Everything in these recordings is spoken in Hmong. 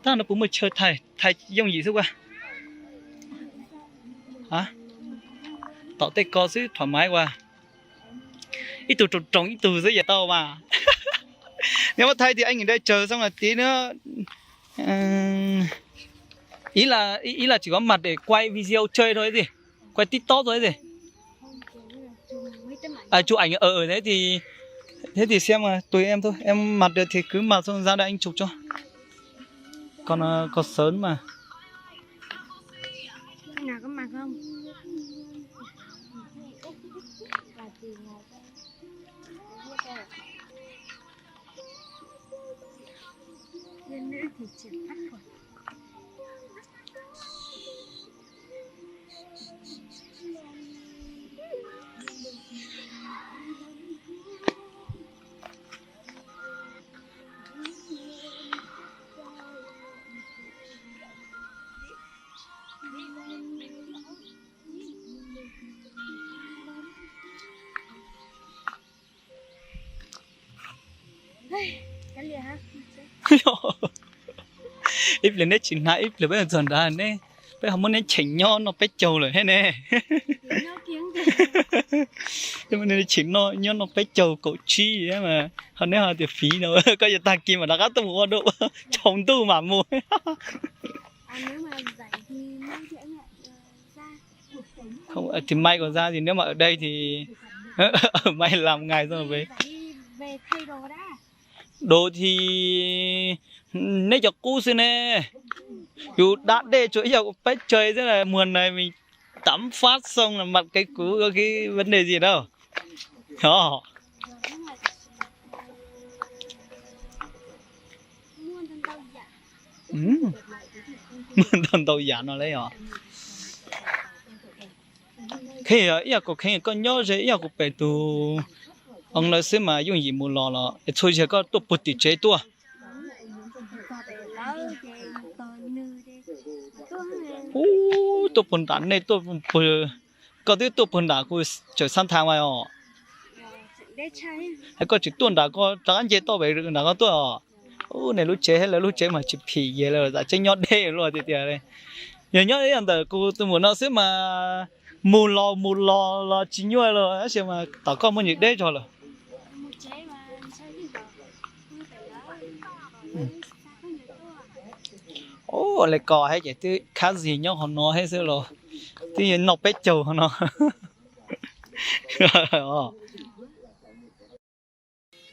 Tab no puas muaj chaw thaij, thaij yooj yim xwb ua. Tom tej ko xwb thoải mái ua. Ib tug roos roos ib tug xwb yeej tau mas. Nếu mà thay thì anh ở đây chờ xong là tí nữa. Ý là, ý là chỉ có mặt để quay video chơi thôi gì. Quay TikTok thôi gì. À, chụp ảnh ở ở đấy thì, thế thì xem mà tùy em thôi. Em mặt được thì cứ mặc, xong ra đây anh chụp cho. Còn ờ, còn sớm mà. Cái nào có mặt không? Lên nữa thì chuyển phát khuẩn. Ib pliag neb tsis hnav, ib pliag peb txog nrad ne, peb ho muab neb cheem nyob noj peb caug lawm thiab ne. Peb muab neb cheem nyob noj peb caug kaum tsib mas ho neb ho tias fiv no, koj yuav tag kis mas rov qab tuaj mus ua dua, tsaus ntuj mam mus. Không, thì may còn ra thì nếu mà ở đây thì may làm ngày rồi về. Đồ thì neb cov qub xwb ne. Yus da dej tsuas ib yam peb caug xwb, mùa này mình tắm phát xong là mặt cái cũ có cái vấn đề gì đâu. Đó. Ntau ntau yam no li os. Kheev ib yam kuv kheev koj nyob ze ib yam kuv pem tus oo lawv xwb mas yooj yim mus los los es txhua yam koj tuaj puag tim tsev tuaj. Ub, tuaj puag nram nej tuaj puag, koj twb tuaj puag nram kuv tseem xab tha mas os. Hais koj tsis tuaj nram koj rov qab nce toj pem nram koj tuaj os. Ub, nej lub tsev thiab lawv lub tsev mas tsis phim yam li, tam tseeb nyob deb luaj tiag tiag li. Yog nyob ib yam ntawm kuv tus muam no xwb mas mus los mus los los tsis nyuaj li, tab sis mas tom koj muaj ntsis deb zog lawm. Ub, li ko thiab ces twb khab zis nyob qhov no thiab xwb los, twb noj peb caug qhov no.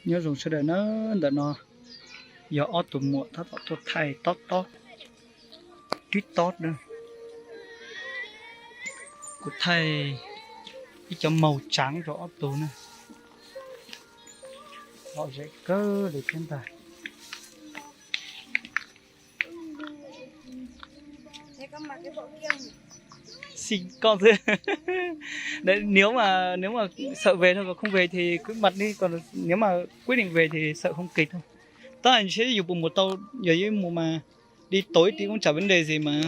Nyob zoo sawv daws na, ntawm no yog ob tug muam tab tom tuaj thaij tob tob, tib tob na. Kuv thaij ib cov maug tsaav rau ob tug na. Lom zem kawg li thiab ntag. Xij koj xwb. Nếu mà, nếu mà sợ về thôi, còn không về thì cứ bật đi, còn nếu mà quyết định về thì sợ không kịp thôi. Tab sis yus puas mus tau, yog yuav mus mas đi tối tí cũng chả vấn đề gì mà.